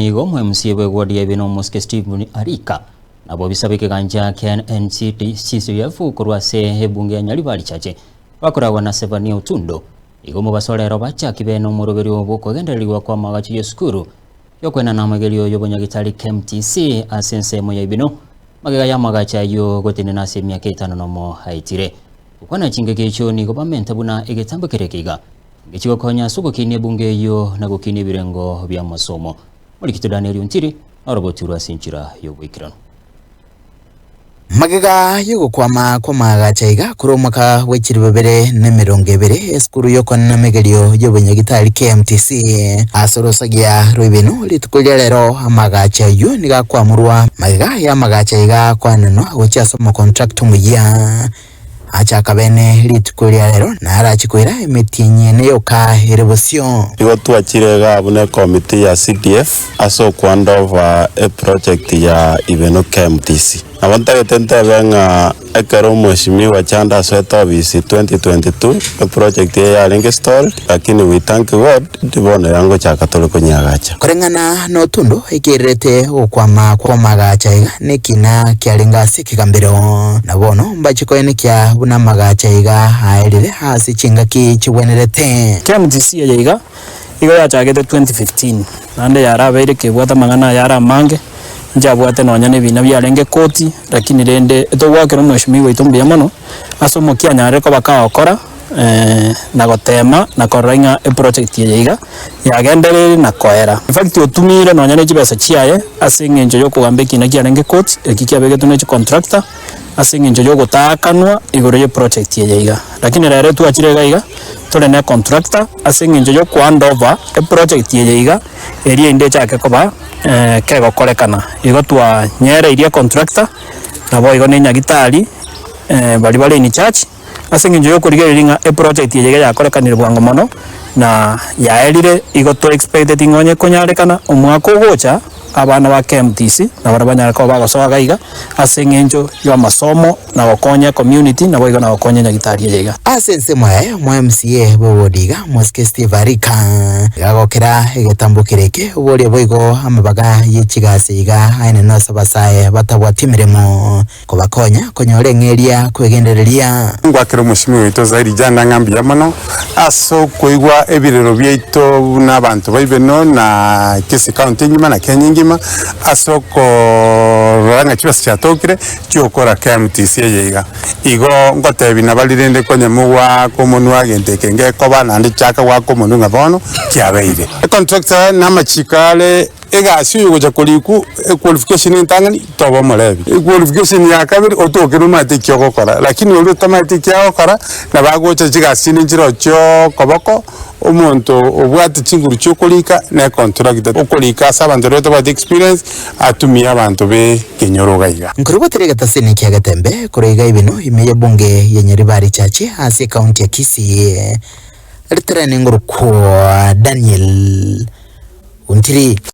Nigo omoMCA bw'eward ya Ibeno Omosike Stephen Arika nabo bisaba ekegancha kia NCCF korwa ase ebunge ya Nyaribari Chache bakoragwa na Zephania Otundo. Igo omobaso rero bachaki bene omoroberio bw'okogendererigwa kw'amagacho y'esukuru y'okoenana amagerio y'obonyagitari KMTC ase ensemo ya Ibeno magega y'amagacho ayio gotenena ase emiaka etano nomo aetire. Gokwana chingaki echio nigo bamenta buna egetambo keria keiga Inki chigokonya ase ogokinia ebunge eyio na gokinia ebirengo bi'amasomo? Morikito Danieli Ontiri norogotirwe ase enchera y'oboikeranu. Magega y'ogokwama kw'amaagacho aiga korwa omwaka bwe chilifu bibere na emerongo ebere, esukuru y'okonena emegerio y'obonyagitari KMTC ase orosagia rw'ebinu rituko ria rero amaagacho ayio nigo akwamurwa magega y'amaagacho aiga koenanwa gochia ase omocontractor omoyia. Achaka bene rituko ria rero, na arache koira emetienyi ene yoka ere bosio. Igo twachire igaa buna ekomiti ya CDF ase okohandover eproject ya Ibeno KMTC. Nabo ntagete ntebe ng'a ekero omweshimiwa Chanda asoete ofisi 2022, eproject eye yarenge stalled lakini we thank God bono iga ngochaka tore konyeagacha. Koreng'ana notundu ekererete okwama kw'amagacho aiga nekina kiarenge ase ekegambero, na bono mbache koenekia buna amagacho aiga aerire ase chingaki chigwenerete. KMTC eye iga, igo yachagete 2015, naende yarabeire kebwate amang'ana aya are amange, nchabwate nonya na ebina biarenge koti, lakini rende togoakera omweshimiwa oito mbuya mono, ase omokia anyarire koba kagokora. na goteema na korora ng'a eproject eye iga yagendereire na koera. In fact otumiire nonya ne chibesa chiaye ase eng'encho yokogamba ekina kiarenge court eki kiabegetwe ne chicontractor ase eng'encho yogotaakanwa igoro ye project eye iga. Lakini rero twachire iga iga tore ne contractor ase eng'encho yo kohand over eproject eye iga eria ende echake koba kegokorekana. Igo twanyereirie econtractor naboigo ne enyagitari baria bare in charge. Ase engencho y'okorigereria ng'a eproject eye iga yakorekanire bwango mono na yaerire, igo to expecteti ng'a onye ekonyarekana omwaka ogocha abana ba KMTC nabarabwo banyare koba bagosoa iga iga ase eng'encho y'amasomo na gokonya ecommunity naboigo na gokonya enyagitari eye iga. Ase ensemo yaye omo MCA bw'ewodi iga Mosike Steve Arika iga agokera egetambo kere eke oborie boigo amabaga ye chigasi iga aenene ase abasae batabwati emeremo. Kobakonya konyora eng'eria kwegendereria. Ngwakera omosimi oito Zairi Janda ng'a mbuya mono ase okoigwa ebirero biaito buna abanto ba Ibeno na Kisii County engima na Kenya engima ase okorora ng'a chibesa chiatokire chiogokora KMTC eye iga. Igo ngotebi nabari rende konya mogoaka omonwa egento eke ngekoba naende chaka goaka omonwe ng'a bono kiabeire. Econtractor namachiko are. Egasi oyogocha korikwa equalification entang'ani toba omorebi, equalification ya kabere otoke nomanyete eki ogokora, lakini oria otamaeti eki agokora nabo agocha chigasi chinde nchire chia okoboko, omonto obwate chinguru chia okorika na econtractor okorika ase abanto baria batabwati experience atumie abanto ba ekenyoro iga iga. Nkorobotera egetasini kia Getembe korwa iga Ibeno ime y'ebunge ya Nyaribari Chache ase ekaunti ya Kisii. Ritere ningorokwa Daniel Ontiri.